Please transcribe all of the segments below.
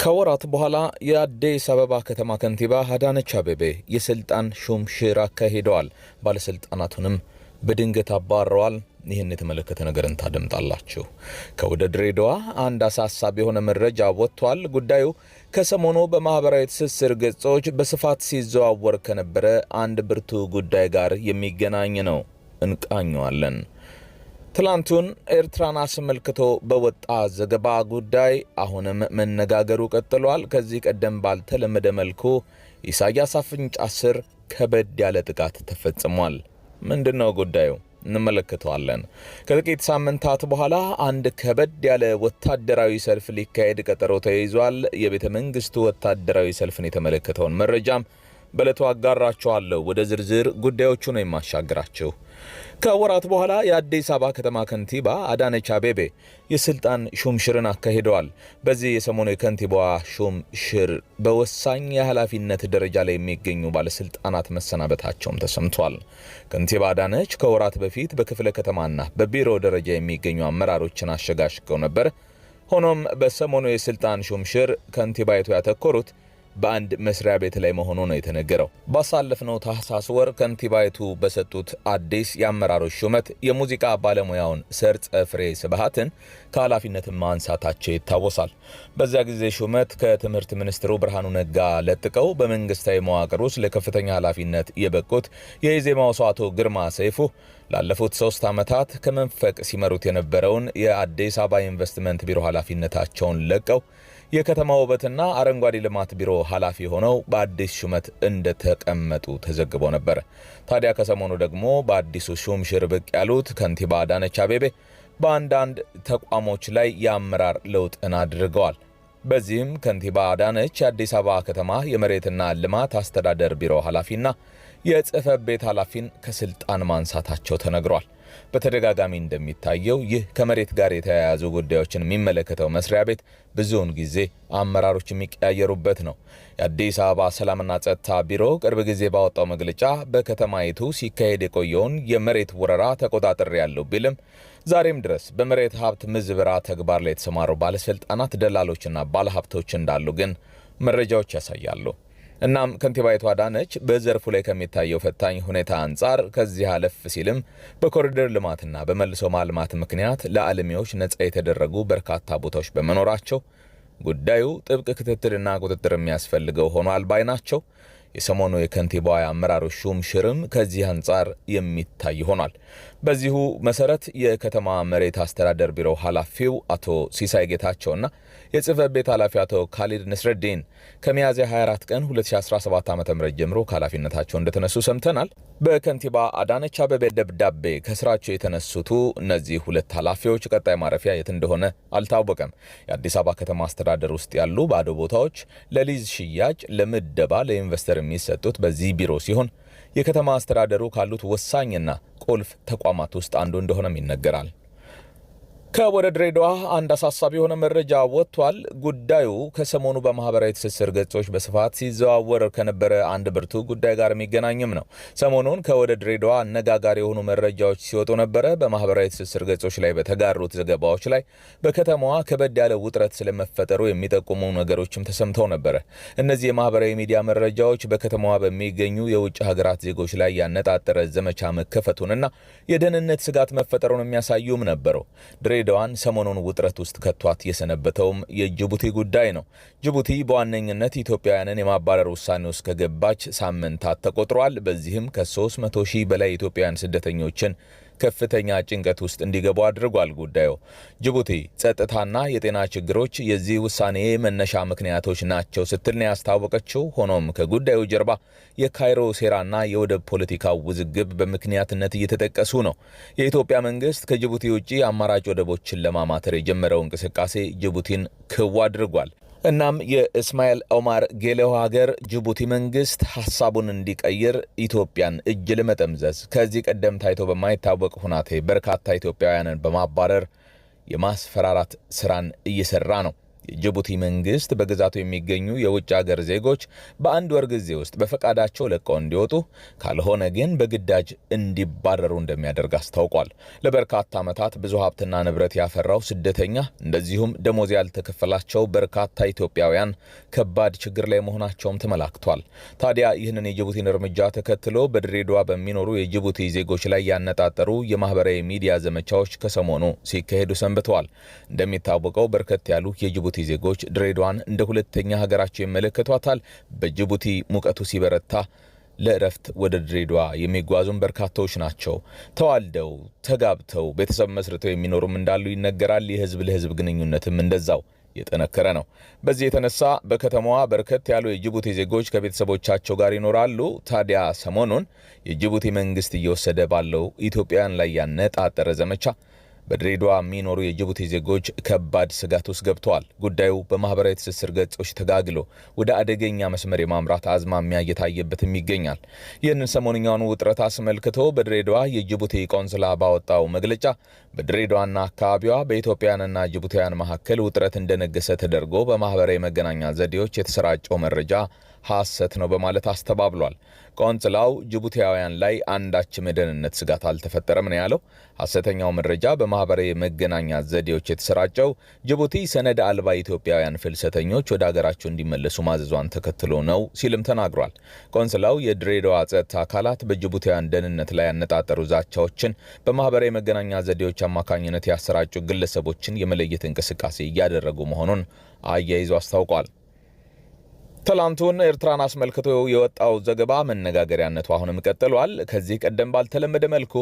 ከወራት በኋላ የአዲስ አበባ ከተማ ከንቲባ አዳነች አቤቤ የስልጣን ሹምሽር አካሂደዋል። ባለስልጣናቱንም በድንገት አባረዋል። ይህን የተመለከተ ነገርን ታደምጣላችሁ። ከወደ ድሬዳዋ አንድ አሳሳቢ የሆነ መረጃ ወጥቷል። ጉዳዩ ከሰሞኑ በማህበራዊ ትስስር ገጾች በስፋት ሲዘዋወር ከነበረ አንድ ብርቱ ጉዳይ ጋር የሚገናኝ ነው። እንቃኘዋለን። ትላንቱን ኤርትራን አስመልክቶ በወጣ ዘገባ ጉዳይ አሁንም መነጋገሩ ቀጥሏል። ከዚህ ቀደም ባልተለመደ መልኩ ኢሳያስ አፍንጫ ስር ከበድ ያለ ጥቃት ተፈጽሟል። ምንድን ነው ጉዳዩ? እንመለከተዋለን። ከጥቂት ሳምንታት በኋላ አንድ ከበድ ያለ ወታደራዊ ሰልፍ ሊካሄድ ቀጠሮ ተይዟል። የቤተ መንግስቱ ወታደራዊ ሰልፍን የተመለከተውን መረጃም በዕለቱ አጋራችኋለሁ። ወደ ዝርዝር ጉዳዮቹ ነው የማሻግራችሁ። ከወራት በኋላ የአዲስ አበባ ከተማ ከንቲባ አዳነች አቤቤ የስልጣን ሹምሽርን አካሂደዋል። በዚህ የሰሞኑ የከንቲባዋ ሹምሽር በወሳኝ የኃላፊነት ደረጃ ላይ የሚገኙ ባለስልጣናት መሰናበታቸውም ተሰምቷል። ከንቲባ አዳነች ከወራት በፊት በክፍለ ከተማና በቢሮ ደረጃ የሚገኙ አመራሮችን አሸጋሽገው ነበር። ሆኖም በሰሞኑ የስልጣን ሹምሽር ከንቲባይቱ ያተኮሩት በአንድ መስሪያ ቤት ላይ መሆኑ ነው የተነገረው። ባሳለፍነው ታህሳስ ወር ከንቲባይቱ በሰጡት አዲስ የአመራሮች ሹመት የሙዚቃ ባለሙያውን ሰርጸ ፍሬ ስብሐትን ከኃላፊነት ማንሳታቸው ይታወሳል። በዚያ ጊዜ ሹመት ከትምህርት ሚኒስትሩ ብርሃኑ ነጋ ለጥቀው በመንግስታዊ መዋቅር ውስጥ ለከፍተኛ ኃላፊነት የበቁት የኢዜማው ሰው አቶ ግርማ ሰይፉ ላለፉት 3 ዓመታት ከመንፈቅ ሲመሩት የነበረውን የአዲስ አበባ ኢንቨስትመንት ቢሮ ኃላፊነታቸውን ለቀው የከተማ ውበትና አረንጓዴ ልማት ቢሮ ኃላፊ ሆነው በአዲስ ሹመት እንደተቀመጡ ተዘግቦ ነበር። ታዲያ ከሰሞኑ ደግሞ በአዲሱ ሹም ሽር ብቅ ያሉት ከንቲባ አዳነች አቤቤ በአንዳንድ ተቋሞች ላይ የአመራር ለውጥን አድርገዋል። በዚህም ከንቲባ አዳነች የአዲስ አበባ ከተማ የመሬትና ልማት አስተዳደር ቢሮ ኃላፊና የጽህፈት ቤት ኃላፊን ከስልጣን ማንሳታቸው ተነግሯል። በተደጋጋሚ እንደሚታየው ይህ ከመሬት ጋር የተያያዙ ጉዳዮችን የሚመለከተው መስሪያ ቤት ብዙውን ጊዜ አመራሮች የሚቀያየሩበት ነው። የአዲስ አበባ ሰላምና ጸጥታ ቢሮ ቅርብ ጊዜ ባወጣው መግለጫ በከተማይቱ ሲካሄድ የቆየውን የመሬት ወረራ ተቆጣጥሬያለሁ ቢልም ዛሬም ድረስ በመሬት ሀብት ምዝበራ ተግባር ላይ የተሰማሩ ባለስልጣናት፣ ደላሎችና ባለሀብቶች እንዳሉ ግን መረጃዎች ያሳያሉ። እናም ከንቲባይቱ አዳነች በዘርፉ ላይ ከሚታየው ፈታኝ ሁኔታ አንጻር ከዚህ አለፍ ሲልም በኮሪደር ልማትና በመልሶ ማልማት ምክንያት ለአልሚዎች ነጻ የተደረጉ በርካታ ቦታዎች በመኖራቸው ጉዳዩ ጥብቅ ክትትልና ቁጥጥር የሚያስፈልገው ሆኗል ባይ ናቸው። የሰሞኑ የከንቲባዋ አመራሮች ሹም ሽርም ከዚህ አንጻር የሚታይ ሆኗል። በዚሁ መሰረት የከተማ መሬት አስተዳደር ቢሮ ኃላፊው አቶ ሲሳይ ጌታቸውና የጽህፈት ቤት ኃላፊ አቶ ካሊድ ንስረዲን ከሚያዝያ 24 ቀን 2017 ዓ.ም ጀምሮ ከኃላፊነታቸው እንደተነሱ ሰምተናል። በከንቲባ አዳነች አቤቤ ደብዳቤ ከስራቸው የተነሱቱ እነዚህ ሁለት ኃላፊዎች ቀጣይ ማረፊያ የት እንደሆነ አልታወቀም። የአዲስ አበባ ከተማ አስተዳደር ውስጥ ያሉ ባዶ ቦታዎች ለሊዝ ሽያጭ፣ ለምደባ፣ ለኢንቨስተር የሚሰጡት በዚህ ቢሮ ሲሆን የከተማ አስተዳደሩ ካሉት ወሳኝና ቁልፍ ተቋማት ውስጥ አንዱ እንደሆነም ይነገራል። ከወደ ድሬዳዋ አንድ አሳሳቢ የሆነ መረጃ ወጥቷል። ጉዳዩ ከሰሞኑ በማህበራዊ ትስስር ገጾች በስፋት ሲዘዋወር ከነበረ አንድ ብርቱ ጉዳይ ጋር የሚገናኝም ነው። ሰሞኑን ከወደ ድሬዳዋ አነጋጋሪ የሆኑ መረጃዎች ሲወጡ ነበረ። በማህበራዊ ትስስር ገጾች ላይ በተጋሩት ዘገባዎች ላይ በከተማዋ ከበድ ያለ ውጥረት ስለመፈጠሩ የሚጠቁሙ ነገሮችም ተሰምተው ነበረ። እነዚህ የማህበራዊ ሚዲያ መረጃዎች በከተማዋ በሚገኙ የውጭ ሀገራት ዜጎች ላይ ያነጣጠረ ዘመቻ መከፈቱንና የደህንነት ስጋት መፈጠሩን የሚያሳዩም ነበሩ። ድሬዳዋን ሰሞኑን ውጥረት ውስጥ ከቷት የሰነበተውም የጅቡቲ ጉዳይ ነው። ጅቡቲ በዋነኝነት ኢትዮጵያውያንን የማባረር ውሳኔ ውስጥ ከገባች ሳምንታት ተቆጥሯል። በዚህም ከ300 ሺህ በላይ ኢትዮጵያውያን ስደተኞችን ከፍተኛ ጭንቀት ውስጥ እንዲገቡ አድርጓል። ጉዳዩ ጅቡቲ ጸጥታና የጤና ችግሮች የዚህ ውሳኔ መነሻ ምክንያቶች ናቸው ስትል ነው ያስታወቀችው። ሆኖም ከጉዳዩ ጀርባ የካይሮ ሴራና የወደብ ፖለቲካው ውዝግብ በምክንያትነት እየተጠቀሱ ነው። የኢትዮጵያ መንግስት ከጅቡቲ ውጪ አማራጭ ወደቦችን ለማማተር የጀመረው እንቅስቃሴ ጅቡቲን ክው አድርጓል። እናም የእስማኤል ኦማር ጌሌው ሀገር ጅቡቲ መንግስት ሀሳቡን እንዲቀይር ኢትዮጵያን እጅ ለመጠምዘዝ ከዚህ ቀደም ታይቶ በማይታወቅ ሁናቴ በርካታ ኢትዮጵያውያንን በማባረር የማስፈራራት ስራን እየሰራ ነው። የጅቡቲ መንግስት በግዛቱ የሚገኙ የውጭ ሀገር ዜጎች በአንድ ወር ጊዜ ውስጥ በፈቃዳቸው ለቀው እንዲወጡ፣ ካልሆነ ግን በግዳጅ እንዲባረሩ እንደሚያደርግ አስታውቋል። ለበርካታ ዓመታት ብዙ ሀብትና ንብረት ያፈራው ስደተኛ እንደዚሁም ደሞዝ ያልተከፈላቸው በርካታ ኢትዮጵያውያን ከባድ ችግር ላይ መሆናቸውም ተመላክቷል። ታዲያ ይህንን የጅቡቲን እርምጃ ተከትሎ በድሬዳዋ በሚኖሩ የጅቡቲ ዜጎች ላይ ያነጣጠሩ የማህበራዊ ሚዲያ ዘመቻዎች ከሰሞኑ ሲካሄዱ ሰንብተዋል። እንደሚታወቀው በርከት ያሉ የጅቡቲ ዜጎች ድሬዳዋን እንደ ሁለተኛ ሀገራቸው ይመለከቷታል። በጅቡቲ ሙቀቱ ሲበረታ ለእረፍት ወደ ድሬዳዋ የሚጓዙም በርካታዎች ናቸው። ተዋልደው ተጋብተው ቤተሰብ መስርተው የሚኖሩም እንዳሉ ይነገራል። የህዝብ ለህዝብ ግንኙነትም እንደዛው የጠነከረ ነው። በዚህ የተነሳ በከተማዋ በርከት ያሉ የጅቡቲ ዜጎች ከቤተሰቦቻቸው ጋር ይኖራሉ። ታዲያ ሰሞኑን የጅቡቲ መንግስት እየወሰደ ባለው ኢትዮጵያውያን ላይ ያነጣጠረ ዘመቻ በድሬዳዋ የሚኖሩ የጅቡቲ ዜጎች ከባድ ስጋት ውስጥ ገብተዋል። ጉዳዩ በማህበራዊ ትስስር ገጾች ተጋግሎ ወደ አደገኛ መስመር የማምራት አዝማሚያ እየታየበትም ይገኛል። ይህንን ሰሞንኛውን ውጥረት አስመልክቶ በድሬዳዋ የጅቡቲ ቆንስላ ባወጣው መግለጫ በድሬዳዋና አካባቢዋ በኢትዮጵያውያንና ጅቡቲውያን መካከል ውጥረት እንደነገሰ ተደርጎ በማህበራዊ መገናኛ ዘዴዎች የተሰራጨው መረጃ ሐሰት ነው በማለት አስተባብሏል። ቆንስላው ጅቡቲያውያን ላይ አንዳችም የደህንነት ስጋት አልተፈጠረም ነው ያለው። ሐሰተኛው መረጃ በማህበራዊ መገናኛ ዘዴዎች የተሰራጨው ጅቡቲ ሰነድ አልባ ኢትዮጵያውያን ፍልሰተኞች ወደ ሀገራቸው እንዲመለሱ ማዘዟን ተከትሎ ነው ሲልም ተናግሯል። ቆንስላው የድሬዳዋ ጸጥታ አካላት በጅቡቲያውያን ደህንነት ላይ ያነጣጠሩ ዛቻዎችን በማህበራዊ መገናኛ ዘዴዎች አማካኝነት ያሰራጩ ግለሰቦችን የመለየት እንቅስቃሴ እያደረጉ መሆኑን አያይዞ አስታውቋል። ትላንቱን ኤርትራን አስመልክቶ የወጣው ዘገባ መነጋገሪያነቱ አሁንም ቀጥሏል። ከዚህ ቀደም ባልተለመደ መልኩ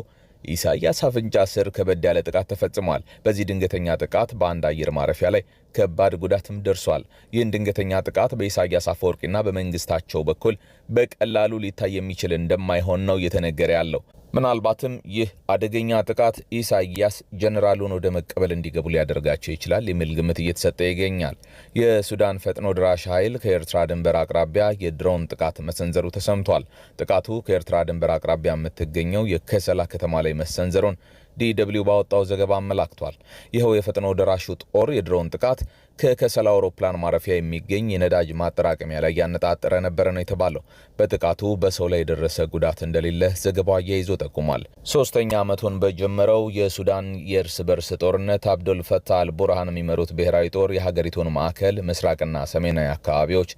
ኢሳያስ አፍንጫ ስር ከበድ ያለ ጥቃት ተፈጽሟል። በዚህ ድንገተኛ ጥቃት በአንድ አየር ማረፊያ ላይ ከባድ ጉዳትም ደርሷል። ይህን ድንገተኛ ጥቃት በኢሳያስ አፈወርቂና በመንግስታቸው በኩል በቀላሉ ሊታይ የሚችል እንደማይሆን ነው እየተነገረ ያለው። ምናልባትም ይህ አደገኛ ጥቃት ኢሳያስ ጀነራሉን ወደ መቀበል እንዲገቡ ሊያደርጋቸው ይችላል የሚል ግምት እየተሰጠ ይገኛል። የሱዳን ፈጥኖ ድራሽ ኃይል ከኤርትራ ድንበር አቅራቢያ የድሮን ጥቃት መሰንዘሩ ተሰምቷል። ጥቃቱ ከኤርትራ ድንበር አቅራቢያ የምትገኘው የከሰላ ከተማ ላይ መሰንዘሩን DW ባወጣው ዘገባ አመላክቷል። ይኸው የፈጥኖ ደራሹ ጦር የድሮን ጥቃት ከከሰላ አውሮፕላን ማረፊያ የሚገኝ የነዳጅ ማጠራቀሚያ ላይ ያነጣጠረ ነበረ ነው የተባለው። በጥቃቱ በሰው ላይ የደረሰ ጉዳት እንደሌለ ዘገባው አያይዞ ጠቁሟል። ሶስተኛ ዓመቱን በጀመረው የሱዳን የእርስ በርስ ጦርነት አብዱል ፈታህ አልቡርሃን የሚመሩት ብሔራዊ ጦር የሀገሪቱን ማዕከል ምስራቅና ሰሜናዊ አካባቢዎች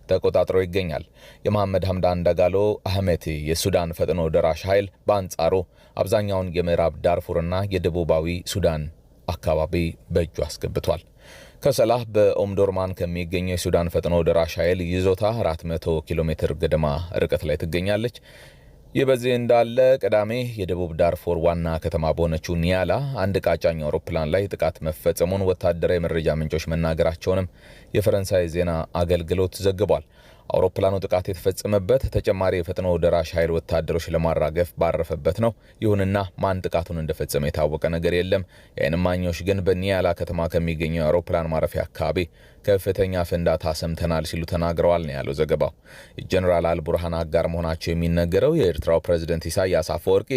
ተቆጣጥሮ ይገኛል። የመሐመድ ሐምዳን ዳጋሎ አህመቲ የሱዳን ፈጥኖ ደራሽ ኃይል በአንጻሩ አብዛኛውን የምዕራብ ዳርፉርና የደቡባዊ ሱዳን አካባቢ በእጁ አስገብቷል። ከሰላ በኦምዶርማን ከሚገኘው የሱዳን ፈጥኖ ደራሽ ኃይል ይዞታ 400 ኪሎ ሜትር ገደማ ርቀት ላይ ትገኛለች። ይህ በዚህ እንዳለ ቅዳሜ የደቡብ ዳርፎር ዋና ከተማ በሆነችው ኒያላ አንድ ዕቃ ጫኝ አውሮፕላን ላይ ጥቃት መፈጸሙን ወታደራዊ መረጃ ምንጮች መናገራቸውንም የፈረንሳይ ዜና አገልግሎት ዘግቧል። አውሮፕላኑ ጥቃት የተፈጸመበት ተጨማሪ የፈጥኖ ደራሽ ኃይል ወታደሮች ለማራገፍ ባረፈበት ነው። ይሁንና ማን ጥቃቱን እንደፈጸመ የታወቀ ነገር የለም። የዓይን እማኞች ግን በኒያላ ከተማ ከሚገኘው የአውሮፕላን ማረፊያ አካባቢ ከፍተኛ ፍንዳታ ሰምተናል ሲሉ ተናግረዋል ነው ያለው ዘገባው። የጀኔራል አልቡርሃን አጋር መሆናቸው የሚነገረው የኤርትራው ፕሬዝደንት ኢሳያስ አፈወርቂ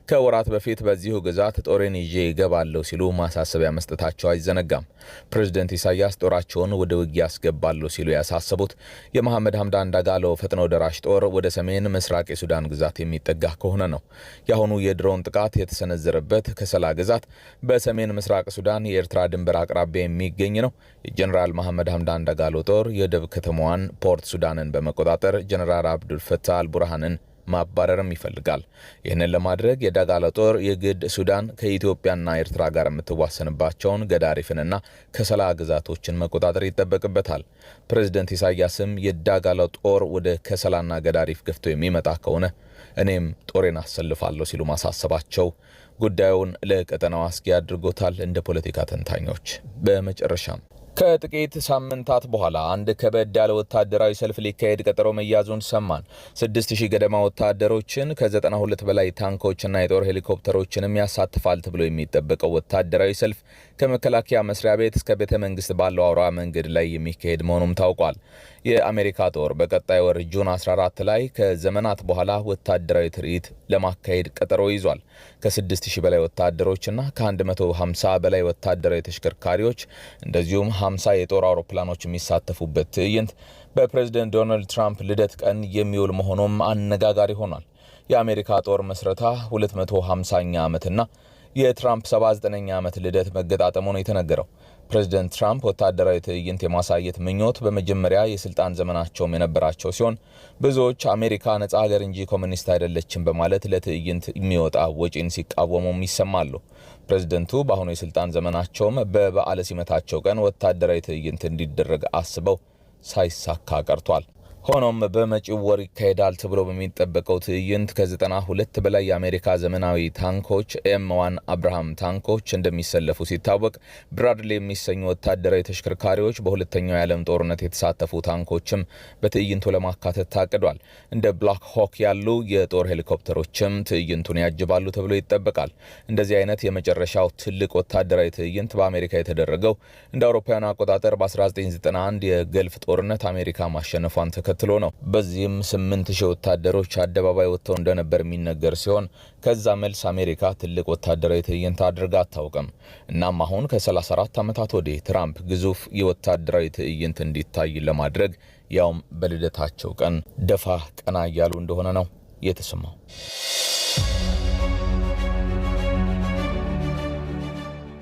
ከወራት በፊት በዚሁ ግዛት ጦሬን ይዤ እገባለሁ ሲሉ ማሳሰቢያ መስጠታቸው አይዘነጋም። ፕሬዝደንት ኢሳያስ ጦራቸውን ወደ ውጊያ አስገባለሁ ሲሉ ያሳሰቡት የመሐመድ ሐምዳን ዳጋሎ ፈጥኖ ደራሽ ጦር ወደ ሰሜን ምስራቅ የሱዳን ግዛት የሚጠጋ ከሆነ ነው። የአሁኑ የድሮን ጥቃት የተሰነዘረበት ከሰላ ግዛት በሰሜን ምስራቅ ሱዳን የኤርትራ ድንበር አቅራቢያ የሚገኝ ነው። የጀኔራል መሐመድ ሐምዳን ዳጋሎ ጦር የወደብ ከተማዋን ፖርት ሱዳንን በመቆጣጠር ጀኔራል አብዱል ፈታህ አልቡርሃንን ማባረርም ይፈልጋል። ይህንን ለማድረግ የዳጋሎ ጦር የግድ ሱዳን ከኢትዮጵያና ኤርትራ ጋር የምትዋሰንባቸውን ገዳሪፍንና ከሰላ ግዛቶችን መቆጣጠር ይጠበቅበታል። ፕሬዝደንት ኢሳያስም የዳጋሎ ጦር ወደ ከሰላና ገዳሪፍ ገፍቶ የሚመጣ ከሆነ እኔም ጦሬን አሰልፋለሁ ሲሉ ማሳሰባቸው ጉዳዩን ለቀጠናው አስጊ አድርጎታል እንደ ፖለቲካ ተንታኞች። በመጨረሻም ከጥቂት ሳምንታት በኋላ አንድ ከበድ ያለ ወታደራዊ ሰልፍ ሊካሄድ ቀጠሮ መያዙን ሰማን። 6000 ገደማ ወታደሮችን ከ92 በላይ ታንኮችና የጦር ሄሊኮፕተሮችንም ያሳትፋል ተብሎ የሚጠበቀው ወታደራዊ ሰልፍ ከመከላከያ መስሪያ ቤት እስከ ቤተ መንግስት ባለው አውራ መንገድ ላይ የሚካሄድ መሆኑም ታውቋል። የአሜሪካ ጦር በቀጣይ ወር ጁን 14 ላይ ከዘመናት በኋላ ወታደራዊ ትርኢት ለማካሄድ ቀጠሮ ይዟል። ከ6000 በላይ ወታደሮችና ከ150 በላይ ወታደራዊ ተሽከርካሪዎች እንደዚሁም 250 የጦር አውሮፕላኖች የሚሳተፉበት ትዕይንት በፕሬዝደንት ዶናልድ ትራምፕ ልደት ቀን የሚውል መሆኑም አነጋጋሪ ሆኗል። የአሜሪካ ጦር ምስረታ 250ኛ ዓመትና የትራምፕ 79ኛ ዓመት ልደት መገጣጠሙ ነው የተነገረው። ፕሬዚደንት ትራምፕ ወታደራዊ ትዕይንት የማሳየት ምኞት በመጀመሪያ የስልጣን ዘመናቸውም የነበራቸው ሲሆን፣ ብዙዎች አሜሪካ ነጻ ሀገር እንጂ ኮሚኒስት አይደለችም በማለት ለትዕይንት የሚወጣ ወጪን ሲቃወሙም ይሰማሉ። ፕሬዚደንቱ በአሁኑ የስልጣን ዘመናቸውም በበዓለ ሲመታቸው ቀን ወታደራዊ ትዕይንት እንዲደረግ አስበው ሳይሳካ ቀርቷል። ሆኖም በመጪው ወር ይካሄዳል ተብሎ በሚጠበቀው ትዕይንት ከ92 በላይ የአሜሪካ ዘመናዊ ታንኮች፣ M1 አብርሃም ታንኮች እንደሚሰለፉ ሲታወቅ፣ ብራድሊ የሚሰኙ ወታደራዊ ተሽከርካሪዎች፣ በሁለተኛው የዓለም ጦርነት የተሳተፉ ታንኮችም በትዕይንቱ ለማካተት ታቅዷል። እንደ ብላክ ሆክ ያሉ የጦር ሄሊኮፕተሮችም ትዕይንቱን ያጅባሉ ተብሎ ይጠበቃል። እንደዚህ አይነት የመጨረሻው ትልቅ ወታደራዊ ትዕይንት በአሜሪካ የተደረገው እንደ አውሮፓውያኑ አቆጣጠር በ1991 የገልፍ ጦርነት አሜሪካ ማሸነፏን ተከትሎ ነው። በዚህም 8000 ወታደሮች አደባባይ ወጥተው እንደነበር የሚነገር ሲሆን፣ ከዛ መልስ አሜሪካ ትልቅ ወታደራዊ ትዕይንት አድርጋ አታውቅም። እናም አሁን ከ34 ዓመታት ወዲህ ትራምፕ ግዙፍ የወታደራዊ ትዕይንት እንዲታይ ለማድረግ፣ ያውም በልደታቸው ቀን፣ ደፋ ቀና እያሉ እንደሆነ ነው የተሰማው።